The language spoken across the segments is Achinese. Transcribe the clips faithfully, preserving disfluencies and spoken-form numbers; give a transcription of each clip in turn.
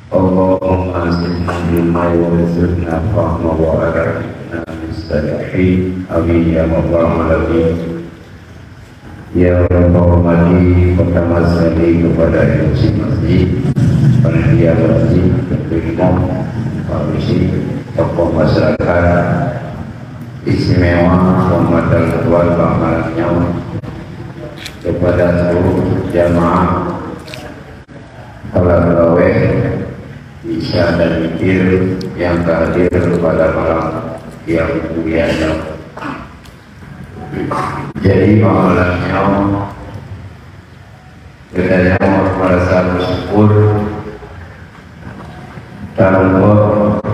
Allahumma zidna ilma warzuqna fahma wa akhrijna minal mustalahin. Amin ya rabbal alamin. Ya rabbal alamin, pertama sekali kepada M C Masjid, panitia masjid, ketua imam, permisi, tokoh masyarakat, istimewa kehormatan Tuan bak malam nyoe, kepada seluruh jamaah salat tarawih, isya dan witir yang ka hadir pada malam yang mulia nyoe. Jadi, bak malam nyoe, geutanyoe merasa bersyukur, tarumpok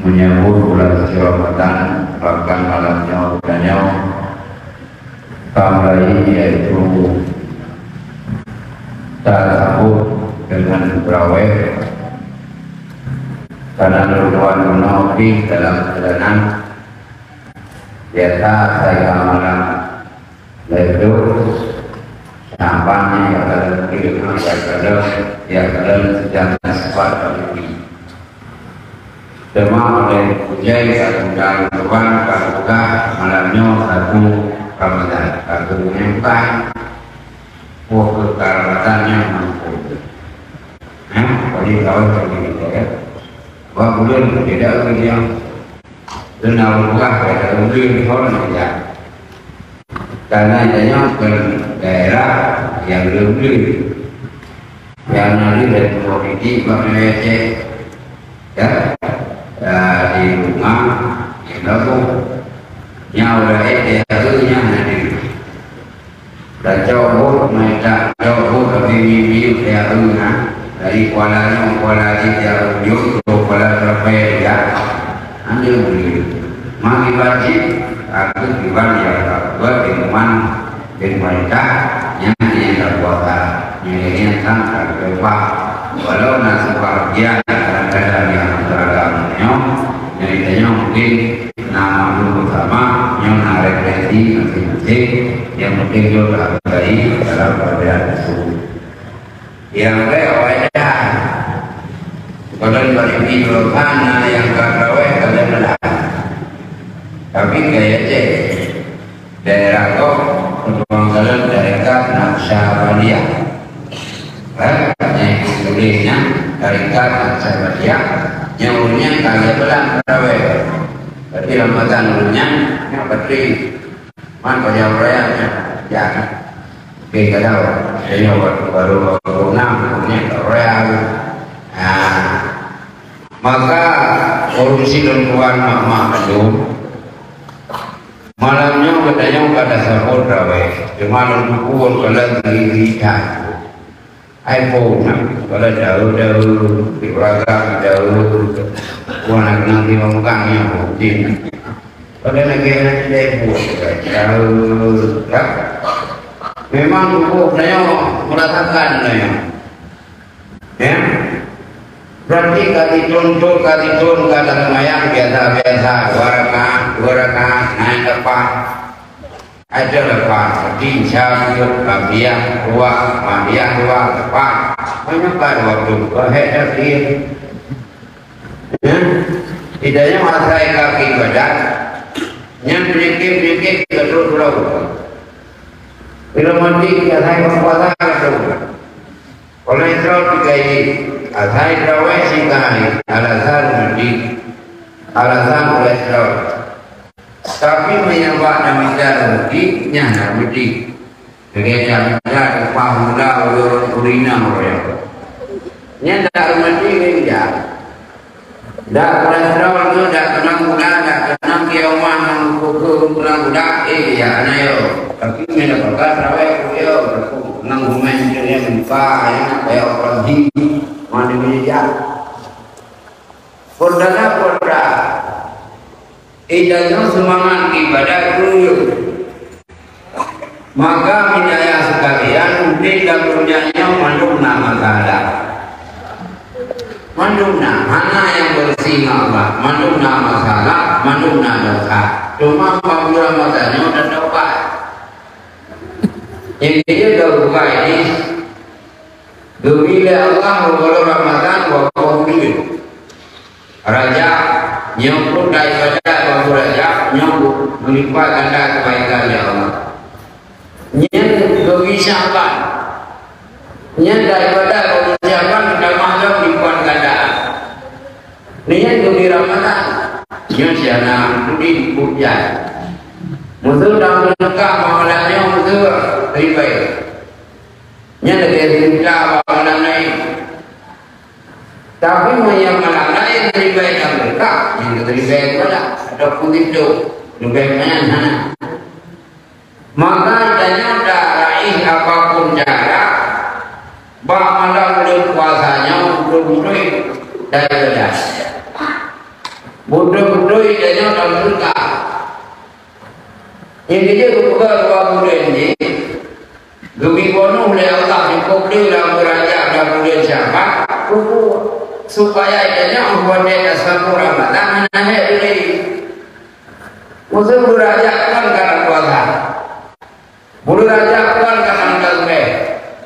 menyambut bulan suci Ramadan, bahkan malam nyoe geutanyoe tamulai, yaitu tasambot dengan tarawih. Karena lôn tuan meunoe pih dalam perjalanan, biasa sai ka malam laju, sampanya ya kalon, ya kalon, ya kalon sedang sebat bagi. Teuma oleh Ujai ka tunda lôn tuan ka peugah malam nyoe satu Ramadan, satu nyang bukan. Oh, keu Ramadan nyang mampu. Hah? Bagi kawan kami kita, ya. Wah, bulan tidak lagi yang kenal buah, tidak lagi hon, ya. Karena adanya ke daerah yang lebih, yang nanti dari politik, Pak Aceh, ya, eh, di rumah, di kampung, yang orang itu, yang nanti. Dan cok buet, meuitak cok buet, tapi miyueb-miyueb lé abu na. Dari kuala nyoe, kuala jih, jak ujong, ke kuala teureupée, jak. Hana boleh. Mari wajib, aku kiban nyang ka buet di rumah, di pemerintah, nyang, nyang ka puasa. Nyang laén sang ka geupah. Walau na sebahagian kadang-kadang nyang beragama nyoe, nyang tanyoe mungkin na maklum bersama, nyoe na referensi masing-masing, yang penting nyoe hargai dalam perbedaan isu. Yang baik awak dah. Kalau dua ribu dua puluh na yang ka terawih, kalian dah. Tapi gaya cek. Daerah gob, penuang kalon tarekat Naqsyabandiyah. Eh, nyang tuléh nyan tarekat Naqsyabandiyah, nyang ureueng nyan ka lhèe bulan terawih. Berarti Ramadan ureueng nyan, nyan berarti man bajang raya nyan, ya kan? Oke, ka tahu. Jadi, waktu baru, baru enam, ureueng nyan ka raya. Nah, maka ureueng sidroe tuan mak-mak mandum, malam nyoe geutanyoe ka tasambot tarawih, teuma lôn peubuet kalon giri-giri that. Ai phon na, kalon dahu-dahu, di belakang dahu, wan na keunong di muka nyoe, jin. Kalon lagèe nyan jidai buet, dahu, ya. Memang tuboh geutanyoe meurasakan geutanyoe. Ya. Berarti ka titrôn-trôn, ka titrôn, ka taseumayang biasa-biasa, dua rakaat, dua rakaat, na nyang leupah. Ada leupah, berarti insya Allah, ba'diyah dua, ba'diyah dua, leupah. Meunyoe ka dua ploh, wahai takdir. Ya. Tidak nyang asai ka ibadat, nyan penyakit-penyakit ka trok-trok. Bila mati, asai ka puasa ka trok. Kolesterol tinggi, asai tarawih singkai, alasan mati, alasan kolesterol. Tapi meunyoe bak nyang mita mati, nyan hana mati. Lagèe nyang mita upah mula ureueng urina ureueng. Nyan dak mati nyan. Dak kolesterol tu, dak keunong gula, dak keunong kiamat, nang kuku, keunong gula, eh, ya, na yo. Tapi meunyoe bak tarawih, yo, keunong gumén tu, ya, lupa, ya, nak bayar operasi, mana boleh dia. Perdana, perdana. Eh, dan nyoe seumangat ibadat tu. Maka, meunyoe sekalian, di dalam dunia nyoe mandum na masalah. Mandum na, hana nyang bersih ngon Allah. Mandum na masalah, mandum na dosa. Cuma, apabila masa nyoe tatobat. Jadi, dia dah buka ini, Geubri lé Allah meugolom Ramadhan dua boh buleuen. Rajab, nyoe pun daripada bak Rajab, nyoe meulipat ganda kebaikan lé Allah. Nyan geubri Sya'ban. Nyan daripada bak Sya'ban geutamah lom lipat ganda. Nyan geubri Ramadhan. Nyoe si hana tudin bujan. Meuseu dan meulengkah bak malam nyoe meuseu ribèe. Nyan lagèe sejuta bak malam laén. Tapi meunyoe malam laén ribèe dan meulengkah, nyan ribèe geubalah ataupun itu leubeh nyan hana. Maka tanyoe taraih apapun cara, bak malam buleuen puasa nyoe beutôi-beutôi daripada. Beutôi-beutôi tanyoe tameuleuka. Nyang keujeuet geupeugah dua buleuen jih, geubri bonus lé Allah di peue lam buleuen Rajab dan buleuen Sya'ban, supaya tanyoe watèe tasambong Ramadhan hana hék lé. Meuseu buleuen Rajab kon ka puasa. Buleuen Rajab kon ka tasambong.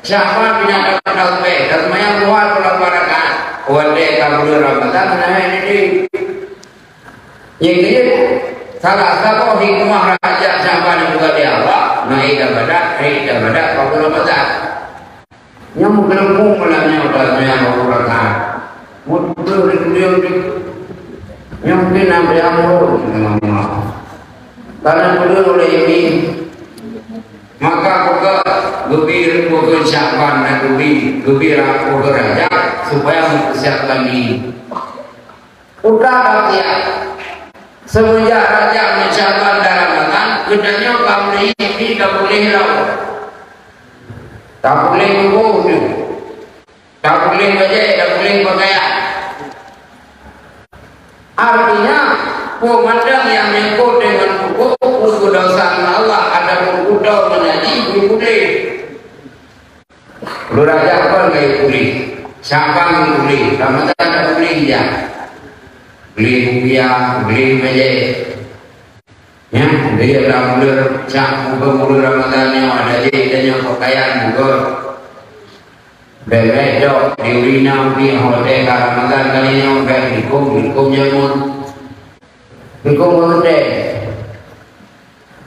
Sya'ban pih na tasambong. Taseumayang luhar peuet rakaat. Watèe ka buleuen Ramadhan hana hék lé. Nyang keujeuet, salah saboh hikmah Rajab Sya'ban nyang geupeugah lé Allah, na ibadat, ibadat bak buleuen Ramadhan. Nyoe meukeuleumpung malam nyoe bak buleuen Ramadhan. Meuteumé ureueng nyoe mungken na beurangkat. Karena buleuen ulèe ini, maka buka geubri buleuen Sya'ban dan geubri, geubri buleuen Rajab supaya mempersiapkan diri. Udah bagian. Semenjak Rajab, Sya'ban dan Ramadhan, geutanyoe ka mulai, ka mulai lawan. Ka mulai tuboh tu. Ka mulai bajèe, ka mulai pakaian. Artinya, peue mantong nyang menyangkut dengan tuboh, peue dosa Allah ataupun kuto meunajih, peue boleh. Buleuen Rajab kon ka pulih, Sya'ban pulih, Ramadhan pulih, ya. Beli kupiah, beli bajèe. Ya, jadi ada buleuen Sya'ban, buleuen Ramadhan nyoe, ada jadi tanyoe pakaian, bukan. Bèk-bèk dok, di ureueng inong pih, watèe ka Ramadhan kali nyoe, bèk likong, likong jameun. Likong meuteumé.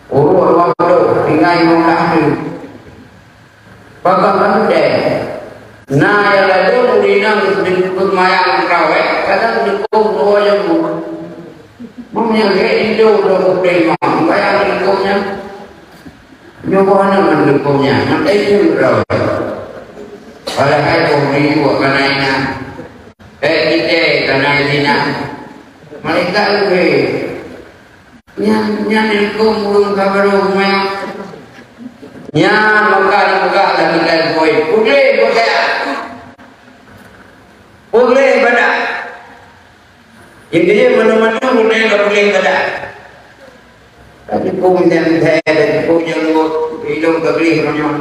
Ureueng ruang dok, tinggai ngon dah tu. Pakon kan deh. Na nyang ladôm ureueng inong geuseumayang tarawih, kadang likong dua jameun. Meunyoe gèt intu dok u pléng, bayang likong nyan. Nyoe boh hana meuteumé nyan, mantong jeuet droe. Padahai boh minggu ka na inan. Eh, kita ka na inan. Malaikat leubeh. Nyan, nyan likong ureueng ka barô meunan. Nyan maka dipeugah lam kitab poin. Peugleh ibadat. Peugleh ibadat. Inti jih, manoe-manoe guna ka peugleh ibadat. Tapi peue meuntèe-meuntèe, tapi peue nyang buet, ilôn ka gleh roh nyoe.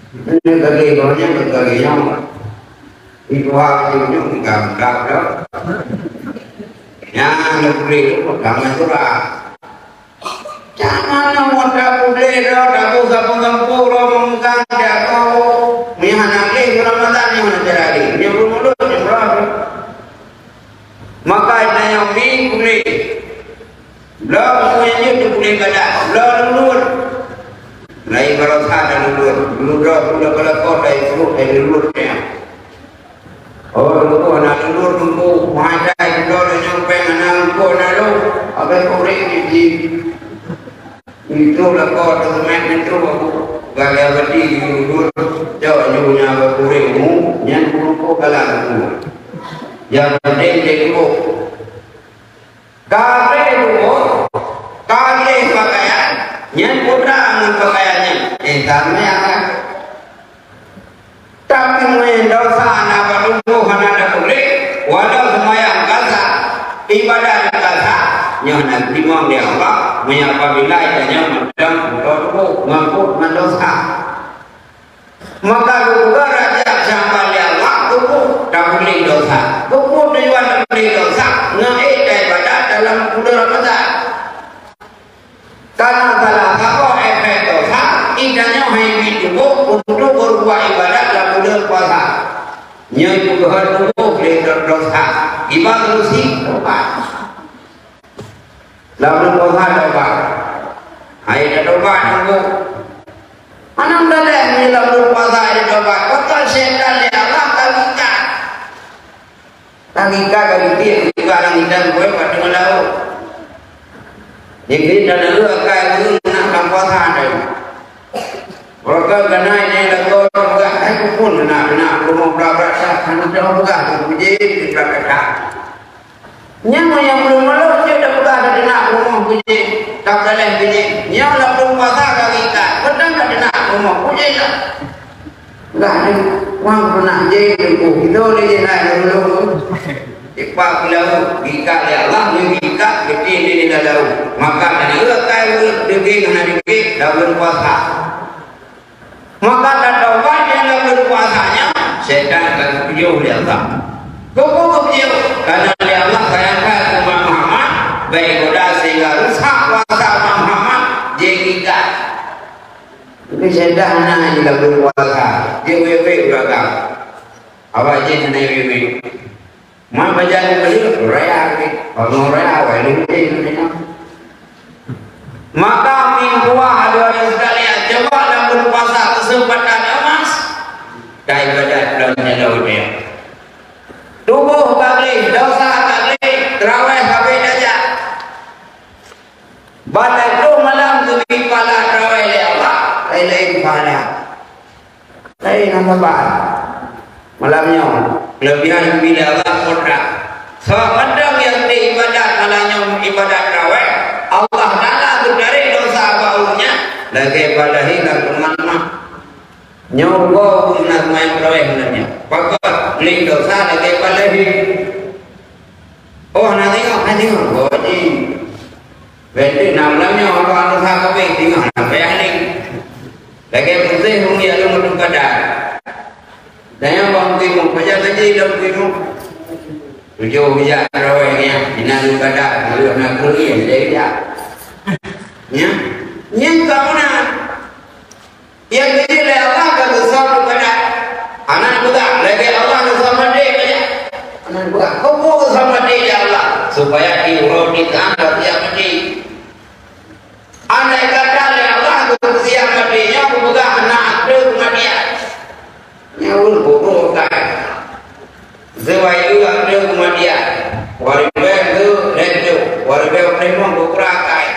Nyoe ka gleh roh nyoe, ka gleh nyoe. Di luwa nyoe, nyoe, enggak, enggak, enggak. Nyan ka gleh roh, jangan curah. Jangan nyoe, ka gleh roh, ka bu sapeue gampông roh, meungang jago. Nyoe hana gleh, Ramadhan nyoe hana cara gleh. Nyoe beumulot, nyoe beurah. Maka tanyoe mi pulih. Bloe meunyoe jeuet pulih ibadat, bloe lulus. Laén baroesa dan lulus. Lulus droe, lulus baroesa dan lulus, dan lulus nyan. Oh, lulus hana lulus, lulus. Meuhadai bloe nyoe péng hana lulus, hana lulus. Abang korek di Itu lakoe teumèt nyan troh aku. Gaya beuti geuyue duek, cok ju nyan bak kureueng mu, nyan peurumpok galak aku. Nyang penting deh tuboh. Ka gleh tuboh, ka gleh pakaian, nyan putra ngon pakaian nyan. Eh, tamè akan. Tapi meunyoe desya na bak tuboh hana tapeugléh, walau seumayang ka sah, ibadat ka sah, nyoe hana teurimong lé Allah, meunyoe apabila tanyoe mantong putôh tuboh, ngon buet ngon desya. Maka geupeugah Rajab Sya'ban lé Allah, tuboh tapeugléh desya. Tuboh tujuan tapeugléh desya, ngon ék ibadat dalam buleuen Ramadhan. Karena salah saboh efek desya, geutanyoe hai meutuboh untuk berbuat ibadat lam buleuen puasa puasa. Ibarat solusi tobat. Lam buleuen puasa tobat. Hai tobat nunggu. Mana dalil ni lam buleuen puasa ada tobat? Betul syaitan lé Allah ka gikat. Ka gikat, ka gikat, gikat lam inan buet bak teungoh laôt. Jadi, dan lalu akai ureueng nak lam puasa tadi. Warga ganai nyang lakoe peugah, "Hai, kukun na, na, rumoh brat-brat sah, hana teupeugah tu, puji, peugah kata." Nyang, nyang belum malam, cit dah peugah dah teunak rumoh puji, tak boleh puji. Nyang lam buleuen puasa ka gikat, beutôi dah teunak rumoh puji lah. Lah ni, wang pernah je teungku, kita ni je naik dulu. Ipak pulau, gikat lé Allah, ni gikat, geti ni di dalam. Maka, dan lalu akai ureueng degeng hana degeng, lam buleuen puasa. Maka tatobat nyang lam buleuen puasa nyan, setan ka geupiôh lé Allah. Keupeue geupiôh? Karena lé Allah sayang keu umat Muhammad, baik goda sehingga rusak puasa umat Muhammad, jeuet gikat. Tapi setan na di lam buleuen puasa, jeuet wék-wék ureueng agam. Awak jih hana wék-wék. Mak bajang beli raya ke, bangun raya, wai lu ke, lu ni. Maka minggu dua hari sekalian, coba lam buleuen puasa kesempatan emas, ka ibadat bulan nyang lalu dia. Tuboh ka gleh, dosa ka gleh, terawih habéh dajah. Bak teupeu malam geubri pahala terawih lé Allah, lain-lain pahala. Lain hamba. Malam nyoe, kelebihan bila Allah kontrak. Sebab mantong nyang teu ibadat malam nyoe ibadat terawih, Allah Taala geutarek dosa bak ureueng nyan lagèe balahi lam teungoh mah. Nyoe goe ureueng na seumayang terawih malam nyoe. Pakon? Lé dosa lagèe balahi. Oh, na tengok, na tengok. Oh, ji. Beutôi na malam nyoe, orang dosa kabeh tengok, na payah lé. Lagèe putéh meungiak lôn meuteupada. Dan nyang bang timu, pajan saja lôn timu. Tujoh bijak terawih ni, inan lôn kada, lôn na kuliah, jadi bijak. Ya? Nyang ka meunan. Nyang keuneuk lé Allah ka geusom lôn kada. Hana peugah, lagèe Allah geusom maté, ya? Hana peugah, keupeue geusom maté lé Allah? Supaya di uroe di keuang ka siap maté. Andai kata lé Allah geusiang maté nyoe geupeugah na ateueh keumatian. Nyoe ureueng bodoh kai. Zeuwai eu ateueh keumatian. Waribèe geu lhèe tôh, waribèe peulimong geukura kai.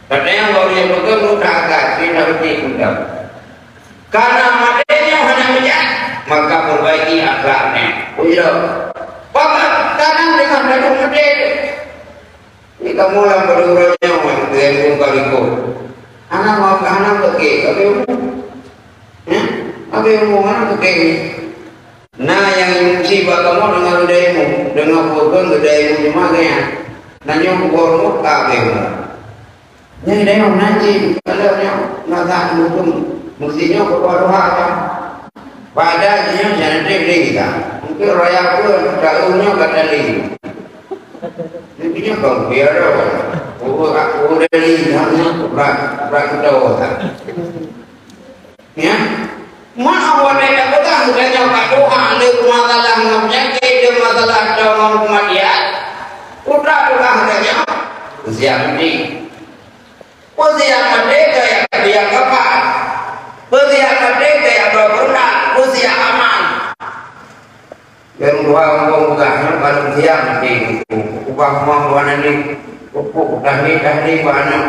Kadang ureueng nyang peugah mudah kai, kita beutôi peugah. Karena maté nyoe hana meujak, maka perbaiki akhlak nyoe. Ujoe. Pakon kadang deungon laju maté. Di kamoe lam padum uroe nyoe, keu ilmu ka likot. Hana ma-, hana meuke, tapi umum. Hah? Tapi umum hana meuke. Na nyang musibah kamoe deungon geuda ilmu, deungon peue-peue geuda ilmu cuma gaya. Na nyoe kubur mut ka habéh umur. Nyan geuda ilmu na cit, kalau nyoe na that mutung, meusti nyoe kuba tuha ka. Padahai nyoe jangan trik lé kita. Mungkin raya pun tahu nyoe kata lé. Intinya kau biar dah. Urut aku dah ni, nak nak berat, berat kita orang. Ya. Mak awak dah pegang, dah nyoe kat doa, ada masalah dengan penyakit, ada masalah dengan kematian. Udah pegang dah nyoe. Siap ni. Peue siap maté keu jak, keu jak kafan. Peue siap maté keu jak bloe beureukat. Peue siap aman. Lôn dua muphom peugah nyoe barô siap maté. Ubah muphom dua nani. Pupuk tahli-tahli bak aneuk.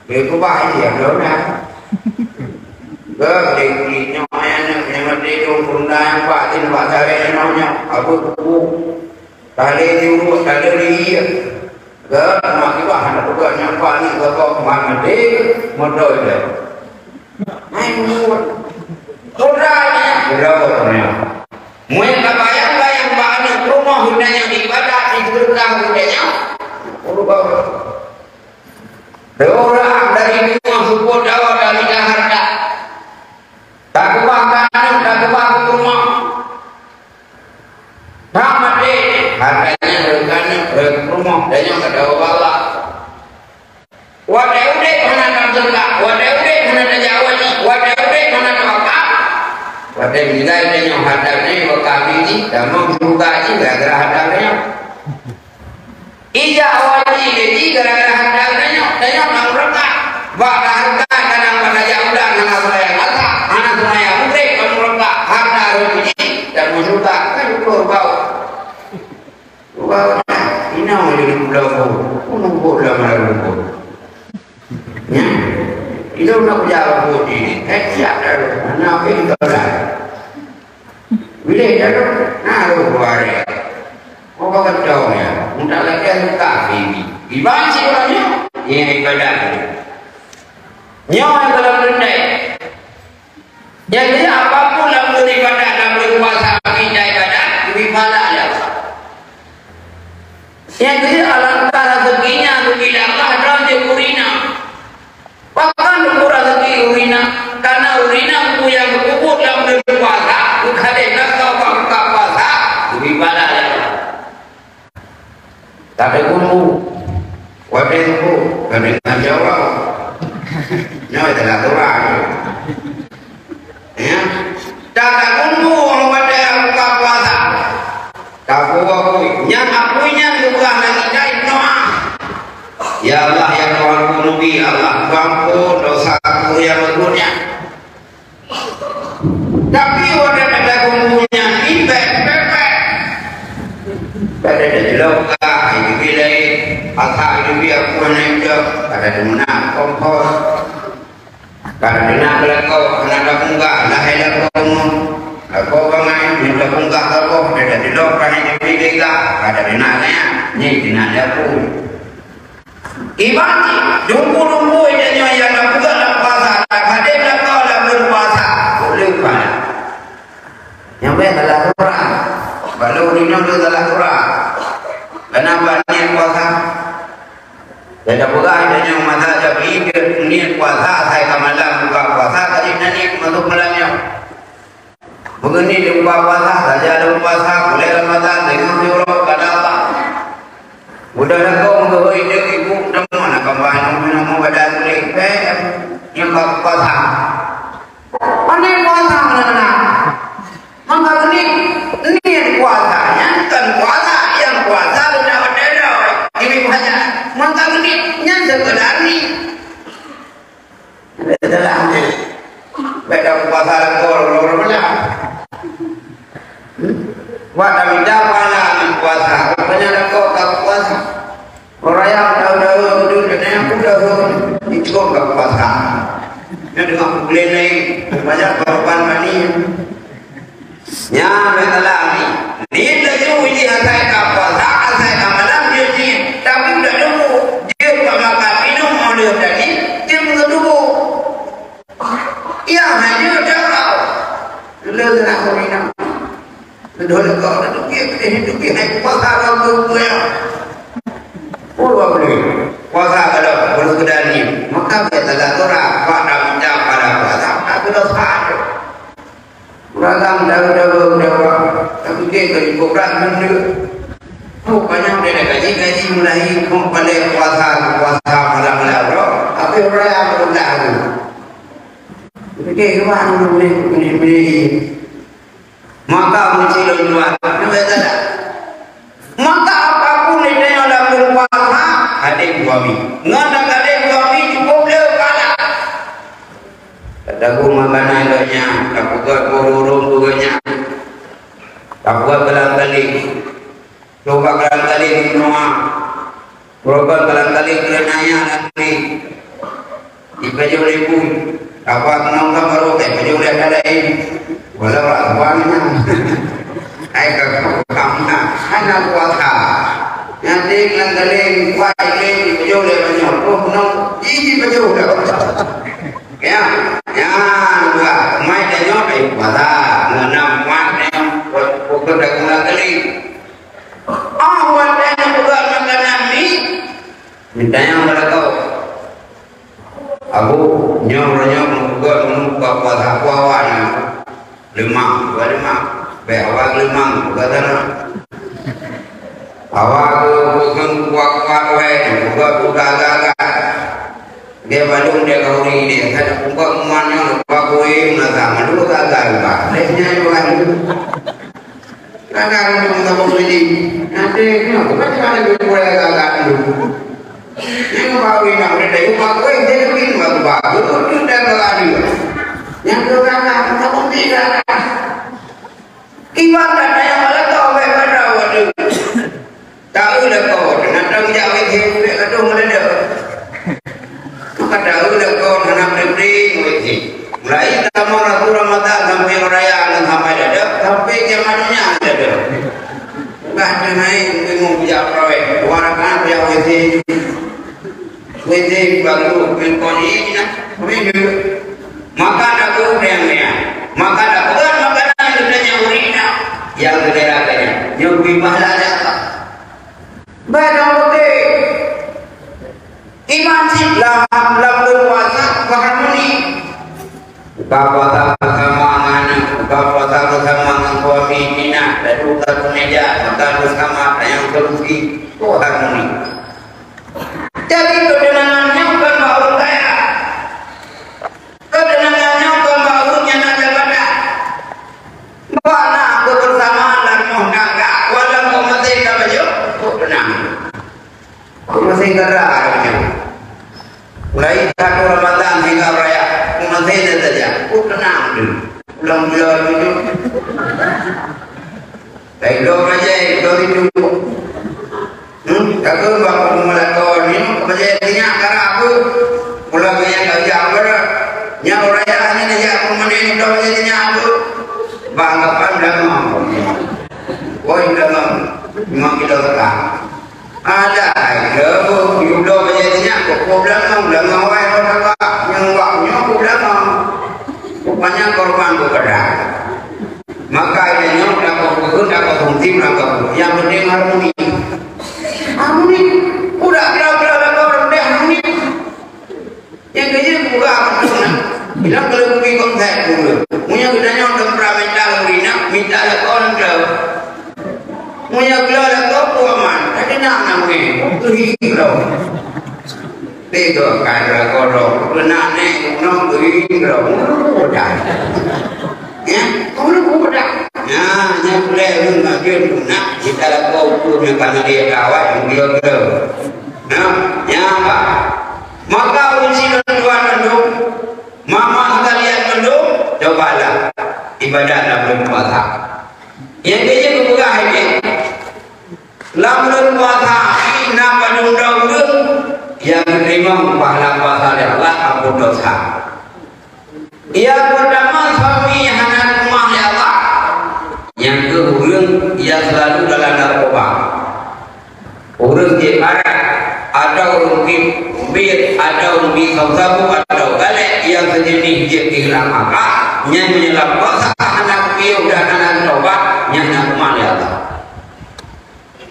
Lé peugah siap lôn na. Geuh lé kulit nyoe aneuk nyang maté dong peureudah nyang bak tin bak sarék nyoe nyoe. Abeuet pupuk. Tali diuruk, tali diié. Geuh, mak kiban hana peugah nyang paléng gobnyan mat maté, meudoe lé. Hai muet. Peugah nyan, peugah gobnyan. Muet ka bayang-bayang bak aneuk rumoh geutanyoe ibadat di geureukah geutanyoe. Peugah. Dua ureueng dari rumoh seupôt dawa dari hareuta. Takeubah keu aneuk, takeubah keu rumoh. That maté, hareuta nyan rhot keu aneuk, rhot keu rumoh, dan nyoe ka dawa bak Allah. Watèe udép hana taseudekah, watèe udép hana tajak haji, watèe udép hana tawakaf, Padahai tinggai tanyoe harta nyoe bak kami jih, tamong syeuruga jih gara-gara harta nyoe. Ijak awak jih lé jih gara-gara harta nyoe, tanyoe na meureuka. Bak harta kadang bak tajak ulang hana seumayang asar, hana seumayang magrib, na meureuka. Harta rot jih, tamong syeuruga, kan syukur bak Allah. Wah, inoe jadi budak bu, budak bu lama lalu bu. Ya, itu nak kerja bu di, eh siap dah, mana apa itu dah. Bila dah, nah lu keluar ya. Apa kata ya? Minta lagi buka bibi. Iban sih orangnya, ya ibadah. Nyoe dalam rendah. Jadi, apapun lam ibadat, lam puasa, kita ibadat, lebih pahala ya. Jadi, alangkah rezekinya bila Allah dan di urina. Bahkan bukan rezeki urina, karena urina ku yang kubur lam puasa, bukan ada nafkah buka puasa, lebih pahala ya. Tapi guru, wadah guru, kadang ngajar orang. Nyoe adalah Quran. Ya. Tak guru orang wadah buka puasa. Tapi aku, yang aku ingat bukan lagi dari Noah. Ya Allah, ya Tuhanku, Nabi Allah, ampun dosa aku yang berbuatnya. Tapi watèe gata geumbung nyan, ié bèk, bèk, bèk. Pada dah jelok kah, ié bèk laén. Asai ié bèk aku hana idong, pada dah meunan kompor. Pada dah nak beulakau, hana tapeugah, lahé lakau ngon. Lakau bangai, nyoe tapeugah lakau, pada dah jelok kah, ié bèk laén, pada dah nak laén. Nyan tina jaku. Iban jih, dumpeue-dumpeue tanyoe nyang na peugah lam puasa, tabadé lakoe lam buleuen puasa, boleh pahala. Nyang bèk salah surah. Bak lôn inong tu salah surah. Kenapa niat puasa? Jadi peugah tanyoe mazhab Syafi'i, niat puasa asai ka malam buka puasa, tadi na niat masuk malam nyoe. Meunyoe di buka puasa, saja di puasa, mulai Ramadan, deungon siuroe, kada apa. Udah lakoe meuhôi deuk ibu, teuma na kambah nyoe, nyoe badan tuléh, eh, nyang ka puasa. Pandai puasa meunan. Maka geunih, niat puasa nyan kon puasa, nyang puasa leunak watèe droe. Ibu hanya, maka geunih, nyan sekedar ni. Bèk salah. Bèk dak puasa lakoe lôn Ramadan. Wak tamita pahala ngon puasa, rupanya lakoe ka puasa. Orang nyang tahu-tahu beudeuh dan nyang tahu itu ka puasa. Nyan deungon buleuen laén, banyak korban mani. Nyan masalah ni. Ni laju jih asai ka puasa, asai ka malam jeuet jih. Tapi udah nunggu. Jeuet bak makan minum oleh tadi, jeuet meutuboh. Iya, hanya cara. Leuh nak minum. Leuh kau dah tukik, tukik, hai puasa kau tu, ya. Oh, apa ni? Puasa kalau belum sudah ni, maka dia tak ada orang. Pada minta pada puasa, tak ada dosa. Ureueng dawa-dawa, dawa. Tapi dia keu ibu brat mandum. Oh, banyak dia dah gaji-gaji mulai kong pandai puasa, puasa malam-malam, bro. Tapi orang yang belum tahu. Jadi, orang yang boleh, boleh, boleh. Maka meucilon luar. Nampak tak? Maka apapun itu yang dalam puasa, hadé suami. Ngon tak hadé suami cukup le pahala. Tatagun makanan geuh nyan, tapeugöt ureueng-ureueng geuh nyan. Tapeugöt keulang-kaling. Coba keulang-kaling di rumah. Beureukat keulang-kaling keureuna nyan lagèe jipajoh lé bui. Apa keunong ka barô teuh pajoh lé ata laén. Walau rak tuan nyan. Hai ka kau ka meunan. Hana kuasa. Nyan teuh keulang-kaling kuat lé jipajoh lé banyoe. Roh keunong ji jipajoh dah. Ya. Ya, dua. Mai tanyoe ai kuasa. Ngeunam kuat tanyoe. Bukan dak keulang-kaling. Oh, watèe neupeugöt makanan mi, neutanyong bak lakoe, "Abu, nyoe uroe nyoe meupeugöt meunan buka puasa, peue hawa nyoe?" "Leumang." "Peue leumang?" "Bèk hawa leumang, buka sana." Hawa keu peue kuat-kuat wèh, peugöt buka agak-agak. Dia balum dia kau ni dia. Saya buka rumah nyoe, buka kuih, masa malu gagal, bah. Dia nyanyi orang tu. Gagal nyoe, tak boleh jadi. Nanti nyoe, macam mana dia boleh gagal tu? Yang baru nak udah dari rumah kuih, dia lebih baru-baru. Itu dah berlari. Yang tu gagal, tak boleh gagal. Kiban dah tayang malam tu, awak pada waktu. Tahu dah kau, nak tahu jak W C, udah kata mana dia. Maka tahu dah kau, nak beri W C. Mulai zaman Rasul Ramadan sampai raya dan sampai dah ada, sampai kiamat dunia ada dah. Bah, dia naik, bingung jak perawai. Dua rakaat jak W C. Wéh, baru meuko jih, nah. Wéh, maka taku nyang nyan. Maka taku kan makanan geutanyoe ureueng inong. Nyang geugera-gera nyan. Nyoe bri pahala dak apa? Bah, dong beutôi. Iman cit lam, lam bulan puasa, paham ni? Buka puasa bersama anak, buka puasa bersama dengan suami, inah, lalu satu meja, makan bersama, tayang solusi. Tuhan ni. Jadi, keuteunangan nyoe kon bak ureueng kaya. Keuteunangan nyoe kon bak ureueng nyang na jabatan. Bak na keubeursamaan lam nyoe na ka, walau keu maté ka bacut, kok teunang. Kok maté ka ra nyoe. Mulai satu Ramadan hingga raya, kok maté na saja, kok teunang tu. Pulang bulan tu. Baik, dua bajai, dua itu. Hmm, takheun bak peumulakon nyoe, peumulakon nyoe, karab beuh. Mula geuh nyang gajah beuh. Nyang uraya nyan jak peumanen, udah jadi nyan beuh. Bak anggapan beulangong. Woi, beulangong. Lima kilo setengah. Ada, ada beuh. Udah jadi nyan, kok beulangong, beulangong, wai, wai, wai. Nyang bak nyoe, beulangong. Rupanya korban beukeudah. Maka, nyoe, dapat buku, dapat fungsi, dapat buku. Yang penting harmoni. Harmoni. Udah kira-kira dapat rendah harmoni. Yang kerja buka apa tu, nah? Bilang kalau bumi konsep dulu. Punya kita nyoe temperamental, minta, minta lakukan ke. Punya kira lakukan tu aman. Tapi nak nak main. Tu hingga. Tiga kali lah kodok. Kena naik gunong, gering, gering. Mudah. Ya, mudah. Nah, yang boleh lu ngaji nak kita lakukan ukur yang karena dia kawat, yang dia ke. Nah, ya apa? Maka uji tuan mandum, mama sekalian mandum, cobalah ibadah dalam bulan puasa. Yang dia pegang ini, lam buleuen puasa na padum droe ureueng nyang geuteurimong pahala puasa lé Allah, ampôn desya. Nyang peurtama, suami nyang hana teukeumah lé Allah, nyang keu ureueng nyang seulalu dalam narkoba. Ureueng jieb arak, atau ureueng bi, bir, atau ureueng bi sabu-sabu, atau galek nyang seujeuneh jieb pih lam akal, nyan meunyoe lam puasa hana piôh dan hana taubat, nyan hana teukeumah lé Allah.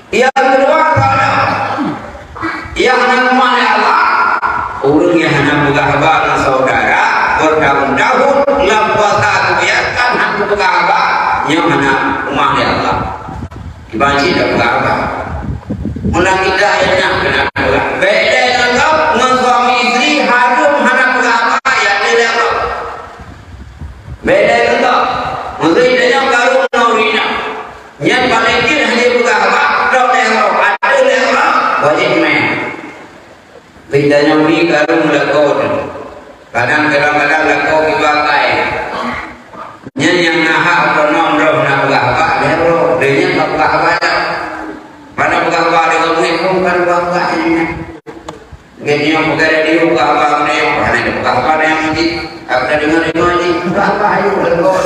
Nyang keudua, nyang hana teukeumah lé Allah, ureueng nyang hana peugah haba ngon syedara, beutahun-tahun lam puasa, keubiyasaan hana peugah haba, nyan hana teukeumah lé Allah. Iban cit dak peugah haba. Meunan kita nyang keunan peugah. Beda ngon gob, ngon suami istri, hareuem hana peugah haba, ya, beda gob. Beda ngon gob. Meuseuti tanyoe karu ngon ureueng inong. Nyan paléng jeuet hana peugah haba, trok lé uroe, ateueh lé uroe, wajéb mè. Tapi tanyoe ni karu meulakoe teuh. Kadang-kadang lakoe kiban kai. Nyan nyang na hak otonom droe na peugah haba lé uroe, lé nyan ka peugah haba nyan. Hana peugah haba lé ureueng pun ka peugah haba nyan. Geutanyoe peugah radio, peugah haba geutanyoe, hana peugah haba nyang jih. Ka geutanyoe deungoe jih, peugah haba ayo leumbot.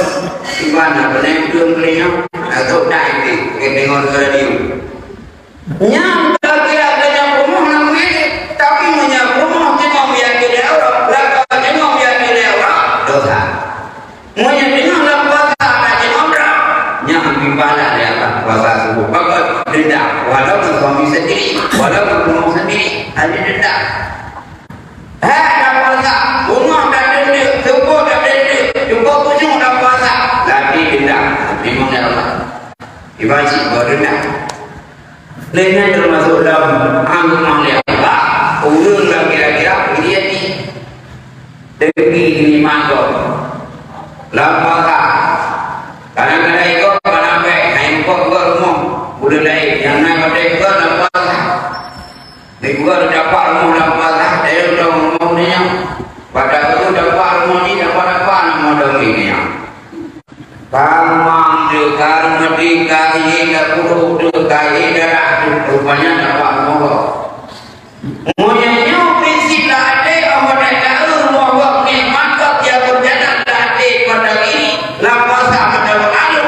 Di mana beuneuh ureueng geutanyoe? Nah, tu dah itu, geutanyoe radio. Nyang kira-kira geutanyoe rumoh lam mé, tapi meunyoe rumoh teungoh meuyakée lé Allah, lakoe teungoh meuyakée lé Allah, dosa. Meunyoe teungoh lam puasa ka jimeu'ah, nyan meubalah lé Allah puasa suboh. Pakon? Dendam. Walau ngon suami sendiri, walau ngon rumoh sendiri, ada dendam. Hai, dak puasa, rumoh dak dendam, suboh dak dendam, cukup ujong dak puasa, tapi dendam. Memang lé Allah. Iban cit bak dendam. Lé nyan teumasok lam anggeuman lé Allah, ureueng nyang kira-kira peue jih. Rezeki nikmat gob. Lam pasah. Kadang-kadang ikot, kadang bèk. Hai ikot buka rumoh. Buleuen laén. Nyang na watèe ikot lam pasah. Di gua dapat rumoh lam pasah, saya udah rumoh ni nyan. Pada tu dapat rumoh ni, dapat-dapat nak modal ni nyan. Tamang tu, karu mati, kahi, dah puluh tu, kahi, darah tu. Rupanya dapat rumoh. Meunyoe nyoe prinsip lah até, Allah Taala rumoh Allah nikmat kok dia berjalan lah até pada ini, lam pasah pada lalu.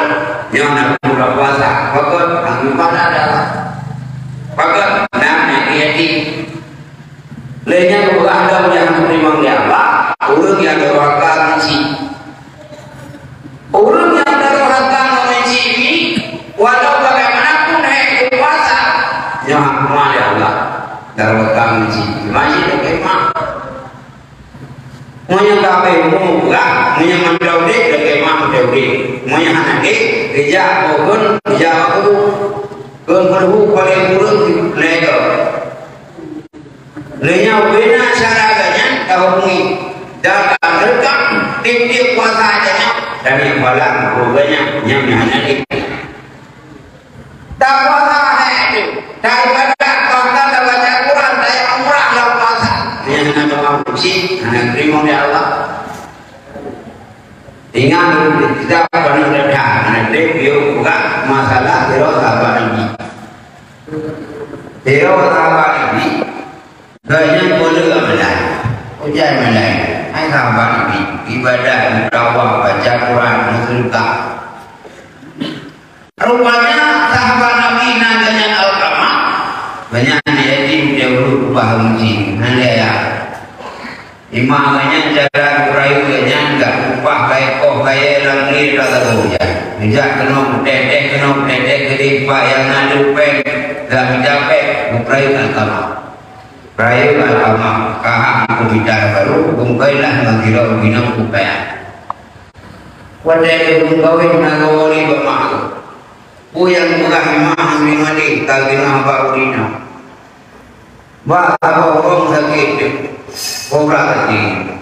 Nyoe nak bulan puasa, pakon, hang ibadah dah. Pakon, nah, nah, iya di. Lé nyan beurah dong nyang teurimong lé Allah, ureueng nyang durhaka ngon cit. Ureueng nyang durhaka ngon cit nyan, walau bagaimanapun hai puasa, nyoe hak Allah, durhaka ngon cit. Mari kita khemah. Meunyoe ka abéh umu, peugah. Meunyoe mantong udép, lagèe mantong udép. Meunyoe hana udép, geujak boh kheun, geujak aku. Kheun peuleuhu paléng kureueng lhèe goe. Lheueh nyan, bina cara geuh nyan tahubungi. Dan ka teuka tiep-tiep puasa geuh nyan, dan nyang palang keu geuh nyan, nyang hana udép. Tapuasa hai tu. Taibadah, bahkan tabaca Quran, tayue umrah lam puasa. Nyang hana doa uji, hana teurimong lé Allah. Ingat dulu, kita pernah datang, hana trép, yuk buka masalah sidroe sahabat Nabi. Sidroe sahabat Nabi, gobnyan peue le amalan. Ujian amalan. Hai sahabat Nabi, ibadah, meudakwah, baca Quran, meusedekah. Rupanya sahabat Nabi nan gobnyan Alqamah, gobnyan yatim di ulu kubah meuji, hana ayah. Imah gobnyan jalan beurayeuk gobnyan gak upah kayèe koh kayèe lam lé rata geuh ujan. Geujak keunoe, teh-teh keunoe, teh-teh keudeh, pat nyang na deuh péng, gak mita péng, beurayeuk Alqamah. Beurayeuk Alqamah, ka hak meukeumita barô, geumbailah ngon sidroe ginong kupaya. Watèe lheueh meukawen na gawali bak mak lôn. Peue nyang peugah imah ngon malèe ka geunah bak ureueng inong. Bak saboh ureueng sakét, kobra sakét.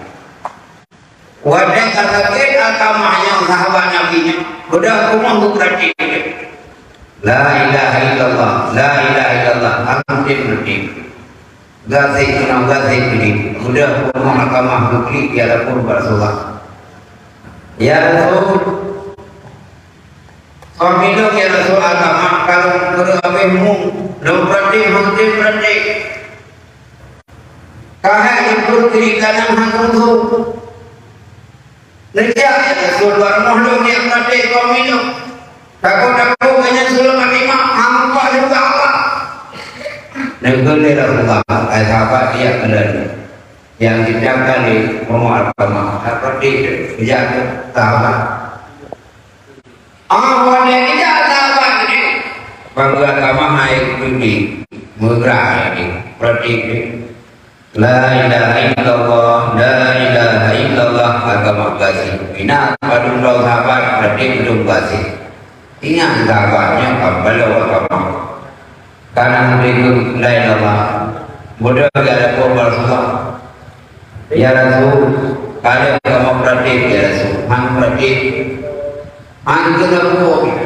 Watèe ka sakét Alqamah nyoe sahabat Nabi nyoe, beudôh rumoh geupeuratik. La ilaha illallah, la ilaha illallah, anteuk meuti. Gasien keunoe, gasien keudeh. Udah rumoh Alqamah geuklik, ya lapor bak Rasulullah. Ya Rasul, soe bilong ya Rasul Alqamah, ka lôn kreueh abéh mu, lôn peuratik, hana tém peuratik. Ka hai jemput kiri kanan hana tuntu. Neujak, ya Rasul, bak rumoh lôn, jak maté kaum minong. Takot-takot ngon nyan suleueng maté mak, hana upah syeuruga Allah. Neukheun lé Rasulullah, hai sahabat, jak keunan. Nyang jitangka lé Umar Alqamah, sahabat jih, jak keu sahabat. Ah, wan lé jak sahabat jih. Bangga Alqamah hai kupi, meugrah jih, pratik jih. La ilaha illallah, la ilaha illallah, agama gaséh. Inan padum droe sahabat, padum droe gaséh. Ingat sahabat nyan ka balo agama. Kana meuninggai laén Allah. Bodoh ya Rasulullah. Ya Rasul, kada kamoe pratik, ya Rasul. Han pratik. Han keuneuk buet.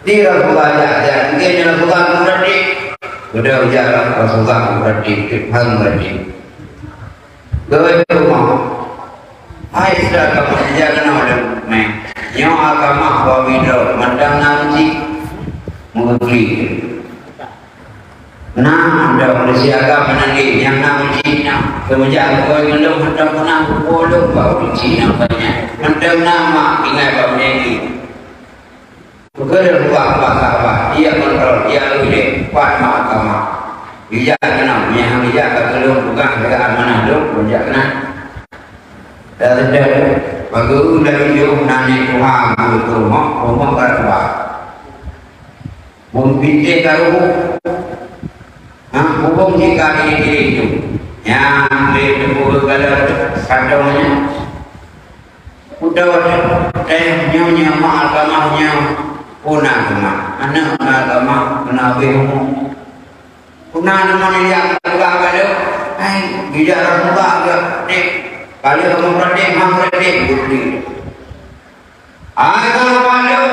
Di Rasulullah jak, jak. Mungkin Rasulullah meupratik. Udah ujar Rasulullah meupratik, han meupratik. Gawai rumah. Hai, sudah kamoe jak keunoe lom. Meh. Nyoe agama bak widro, mantong na uji. Meugeuklik. Nah, ada manusia agama nanti yang nak uji nak. Kemudian kau yang belum hendak pernah bolong bak uji nak banyak. Hendak nama tinggal bak negeri. Bukan rupa apa apa. Ia kontrol, ia uji, kuat mahkamah. Bijak kenal, yang bijak kat belum pegang, pegang amanah belum, bijak kenal. Dah sedar, bagus dari jauh nanya Tuhan, betul, mau, mau, mau, Bung Pintéh ka ruhuh. Ha, hubung jih ka diri-diri tu. Nyang lé teungku gala kantong nyan. Udah, udah, teh nyoe, nyoe mak agama nyoe. Puna agama. Aneuk agama kena habéh umur. Puna nama ni yang pegang gala. Hai, bijak Rasulullah ke? Dek, Kalau kamu perhatikan, kamu perhatikan, bukti. Agama lôn,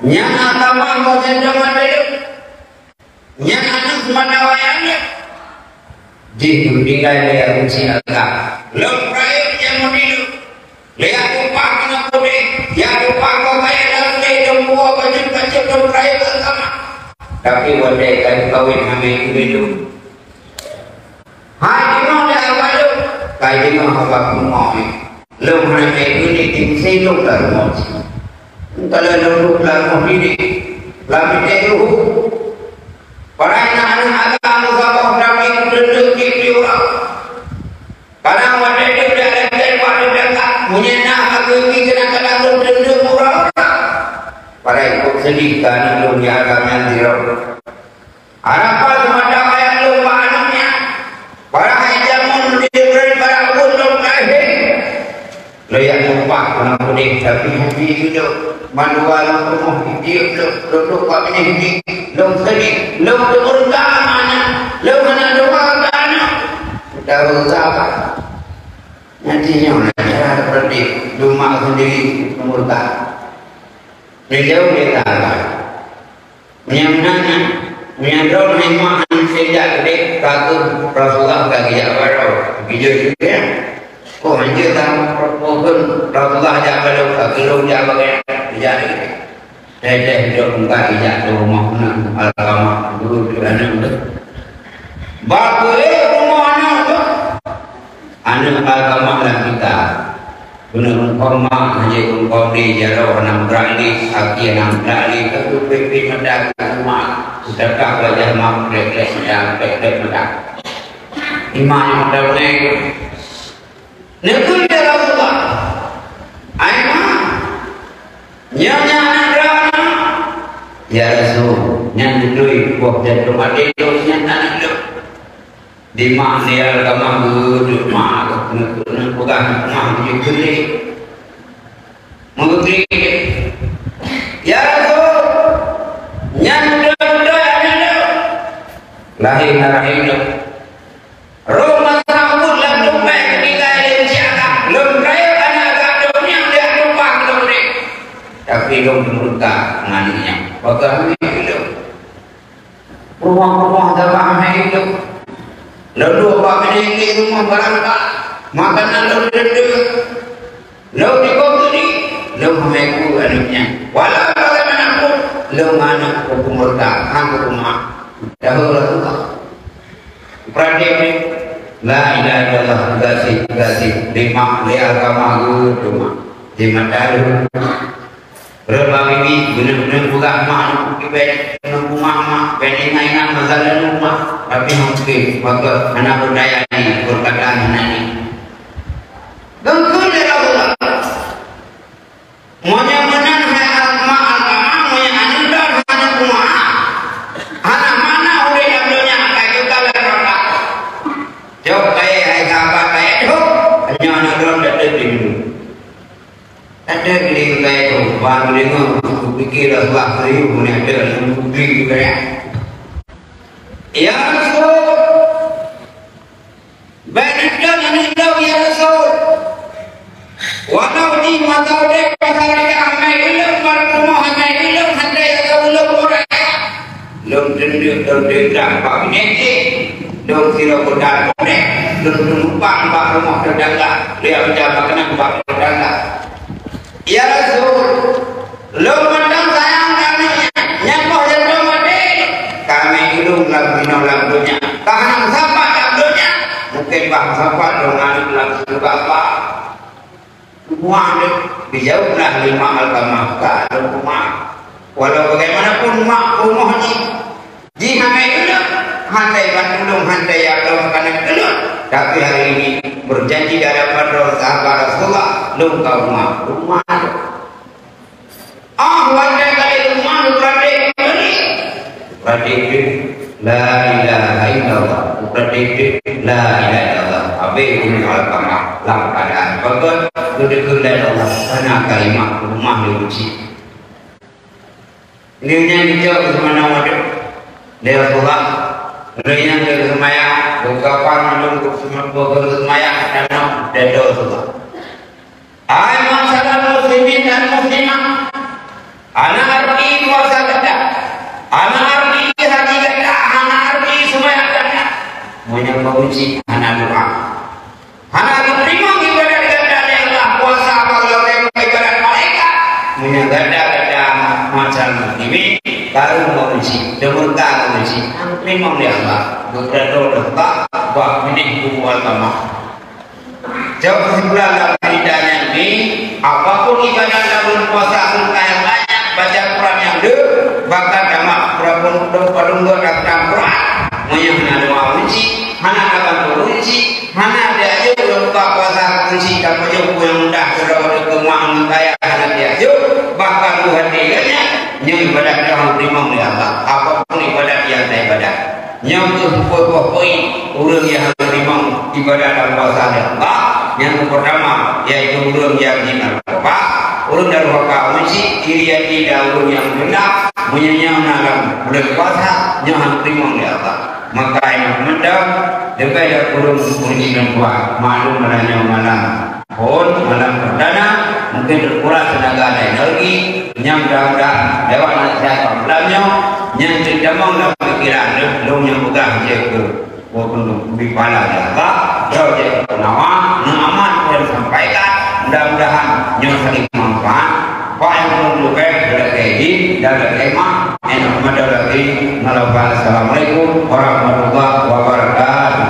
nyang agama meusidang lôn, nyang aneuk seumata wayang nyoe. Jih geutinggai lé ureueng agam. Lôn rayeuk nyang meudileueng. Lé Abu Bakar keunoe udeh, ya Abu Bakar keu kayèe lam lé dong buah bacut-bacut dong rayeuk agama. Tapi watèe ka kawin hana geuyue. Hai jinoe lé Abu Bakar, ka jinoe haba peurumoh nyoe. Lôn hana geuyue di tinggi lôn lam rumoh. Entah lôn duek lam rumoh nyoe. Lam mité duek. Padahai na aneuk agam saboh David teundeuk di uroe. Kadang watèe deuh dak lagèe watèe dak, meunyo na ageuki keunan kadang lôn teundeuk murah. Padahai kok seudeh ka aneuk lôn nyang agam nyan sidroe. Harapan mata wayang lôn bak aneuk nyan. Padahai jameun di Ibrahim barang pun lôn lahé. Lôn jak tumpah keunan udeh, tapi hana geuyue. Mandua lôn rumoh jitiep lôn, lôn duek bak binéh jih, lôn seudeh, lôn teumeureuka meunan, lôn hana doa keu aneuk. Teumeureuka. Nyan jih nyoe cara teupeureuté, lôn mak seundiri teumeureuka. Neujauh lé Allah. Meunyo meunan nyan, meunyo droe hai mak nyan sejak keudeh ka keuh Rasulullah ka geujak baroe, geujok juga. Oh, hanjeuet lam pokon Rasulullah jak baroe, ka keuh lôn jak bagai, geujak lé. Teuh-teuh droe muka geujak keu rumoh meunan, Alkamah, guru tu aneuk tu. Bak keuh rumoh aneuk tu. Aneuk Alkamah lam kitab. Keuneuk rungkong mak, hana rungkong di jaroe, hana meurak di, aki hana meurak di, ka geupék-pék mata keu mak, seudeukah wajah mak, krek-krek mata, krek-krek mata. Iman nyang mata beungéh. Neukheun lé Rasulullah, "Ai mak, nyoe nyan aneuk droeneuh?" "Ya Rasul, nyan beutôi, boh jantung até lôn nyan aneuk lôn." Di mak di Alkamah geuduek mak, geupeugah mak geujok keu lé. Meugeuklik. "Ya Rasul, nyan beutôi-beutôi aneuk lôn." Lahé na rahim lôn. Roh masa ubat lam tumpék tinggai lé siaga. Lôn rayeuk aneuk lôn nyang jak tumpah lôn deh. Tapi lôn meureuka ngon aneuk nyan. Peugah lé lôn. Rumoh-rumoh gabah mé hidup. Lalu bak binéh di rumoh barangkah, makanan lôn deundeue. Lôn dikong tuni, lôn hana ku aneuk nyan. Walau bagaimanapun, lôn aneuk huköm murka, han huköm mak. Dahulu Rasulullah. Peuhatikan, la ilaha illallah, gaséh, gaséh, lima, lé agama geuh, cuma di mata lôn. Rot bak bibi, beuneueng-beuneueng peugah mak, aneuk kibée, aneuk rumah mak, ben ingat-ingat masa lalu mak, tapi mungkin, maka hana berdaya ni, perkataan hana ni. Geukheun lé Allah. Meunyoe meunan hai mak Alkamah, meunyoe aneuk droe hana kumaha, hana makna ureueng lam donya akai keu ka lôn rasa. Jok kayèe hai sahabat kayèe jok, nyoe aneuk droe teuteup di dunia. Ada di lingkai tu, ban deungoe, kupikir Rasulullah serius, meunyoe ada lôn bukti juga ya. Ya Rasul, bèk neutron aneuk lôn, ya Rasul. Walau di masa udép pasal dia amai ulôn, baru rumoh amai ulôn, hana ya ulôn murah. Lôn teundeuk, lôn teundeuk bak binéh jih, lôn sidroe keutan udép, lôn teumupang bak rumoh teutangga, lé amja makanan bak teutangga. Ya Rasul, lôn mantong sayang keu aneuk nyan, nyan boh jantung até. Kami ulôn lam inoe lam donya, ka hana meusapat lam donya, mungken bah meusapat lôn aneuk lam syeuruga Allah. Muah deh, dijaweueb lah lé mak Alkamah, ka lôn peuma. Walau bagaimanapun mak rumoh jih, jih hana ulôn, hana ban ulôn, hana ya Allah makanan ulôn. Tapi hari ini berjanji di hadapan Rasul, sahabat Rasulullah, lôn ka peuma. Peuma deh. Ah, watèe ka lheueh rumoh, neupeuraték keuneuk. Peuraték deuh, la ilaha illallah. Peuraték deuh, la ilaha illallah. Habéh ureueng Alkamah lam keuadaan beugöt, geudeukeue lé Allah, kana kalimat rumoh lé uji. Lheueh nyan geujok keu seumayang maghrib. Lé Rasulullah, lheueh nyan geuseumayang, beukapang mandum keu seumayang, beukapang seumayang, dan ridho Allah. Hai masyarakat muslimin dan muslimah, hana arti puasa gata, hana arti haji gata, hana arti seumayang gata, meunyoe meugunci hana doa. Hana geuteurimong ibadat gata lé Allah, puasa bak lagèe ibadat malaikat. Meunyoe gata-gata masyarakat muslimin, barô meugunci, deumeuka meugunci, hana geuteurimong lé Allah. Geupeuratoe Allah bak binéh kubu agama. Jaweueb keusimpulan lam ceurita nyan, apapun ibadat lam buleuen puasa, seuntai nyang banyak, baca Quran nyang le, bahkan tamat padum-, padum-, padum-, padum-, Quran, meunyoe hana doa gunci, hana tabantu gunci, hana diajeuk ureueng buka puasa gunci, tapajoh peue nyang mudah, keudroe, keumah, ngon kaya, hana diajeuk, bahkan buhan nyan, nyoe ibadat nyang teurimong lé Allah. Apapun ibadat nyang taibadat. Nyoe kheueh peue-peue ureueng nyang teurimong ibadat dan puasa lé Allah. Nyang peurtama, yaitu ureueng nyang jih narkoba, ureueng durhaka, iri hati dan ureueng nyang dendam, meunyoe nyan na lam buleuen puasa, nyoe hana teurimong lé Allah. Maka inong mantong, leubeh lom ureueng meukeureuji lôn tuan, maklum malam nyoe malam Phôn, malam perdana, mungkin terkuras tenaga dan energi, nyang mudah-mudahan lewat nasihat Pak Mulan nyoe, nyang teutamong lam pikiran lôn, lôn nyang peugah jeuet keu, walaupun beri pahala lé Allah, droe jeuet keu pengawa, neuaman ulôn sampaikan, mudah-mudahan nyoe saling manfaat. Pak nyang ulôn leubeh, lagèe jih, dan lagèe mah, nyang Muhammad lagi, Assalamualaikum warahmatullahi wabarakatuh.